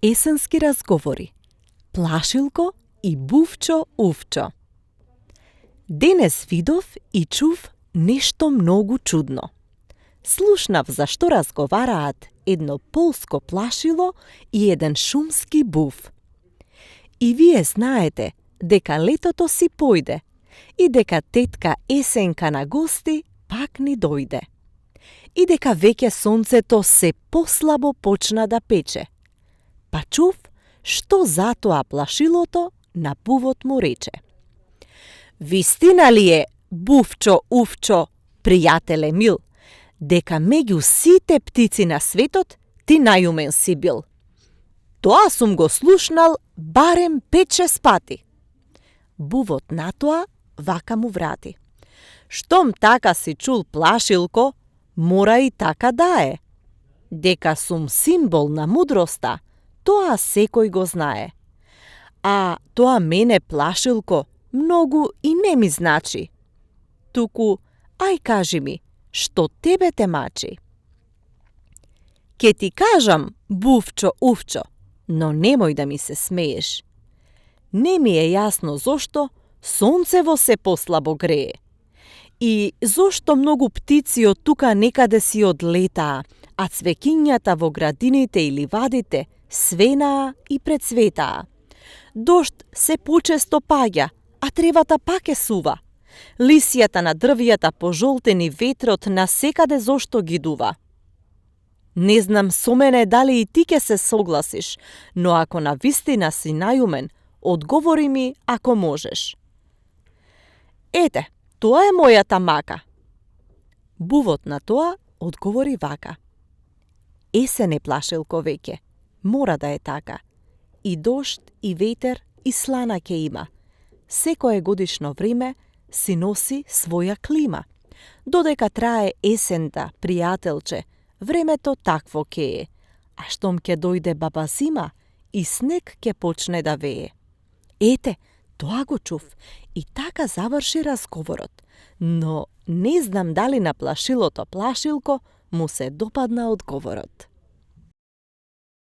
Есенски разговори. Плашилко и Бувчо Увчо. Денес видов и чув нешто многу чудно. Слушнав за што разговараат едно полско плашило и еден шумски був. И вие знаете дека летото си појде и дека тетка Есенка на гости пак ни дојде. И дека веќе сонцето се послабо почна да пече. Па чув што затоа плашилото на бувот му рече. Вистина ли е, Бувчо Увчо, пријателе мил, дека меѓу сите птици на светот ти најумен си бил? Тоа сум го слушнал барем 5-6 пати. Бувот натоа вака му врати. Штом така си чул плашилко, мора и така да е. Дека сум символ на мудроста, тоа секој го знае. А тоа мене плашилко многу и не ми значи. Туку, ај кажи ми, што тебе те мачи? Ке ти кажам, Бувчо Увчо, но немој да ми се смееш. Не ми е јасно зошто сонцево се послабо грее. И зошто многу птици од тука некаде си одлетаа, а цвеќињата во градините и ливадите свенаа и прецветаа. Дожд се почесто паѓа, а тревата пак е сува. Лисијата на дрвијата пожолтени ветрот на секаде зошто ги дува. Не знам со мене дали и ти ке се согласиш, но ако на вистина си најумен, одговори ми ако можеш. Ете, тоа е мојата мака. Бувот на тоа одговори вака. Есен е плашилко веќе, мора да е така. И дожд, и ветер, и слана ке има. Секое годишно време си носи своја клима. Додека трае есента, пријателче, времето такво ке е. А штом ке дојде баба зима, и снег ке почне да вее. Ете, тоа го чув и така заврши разговорот. Но не знам дали на плашилото плашилко му се допадна одговорот.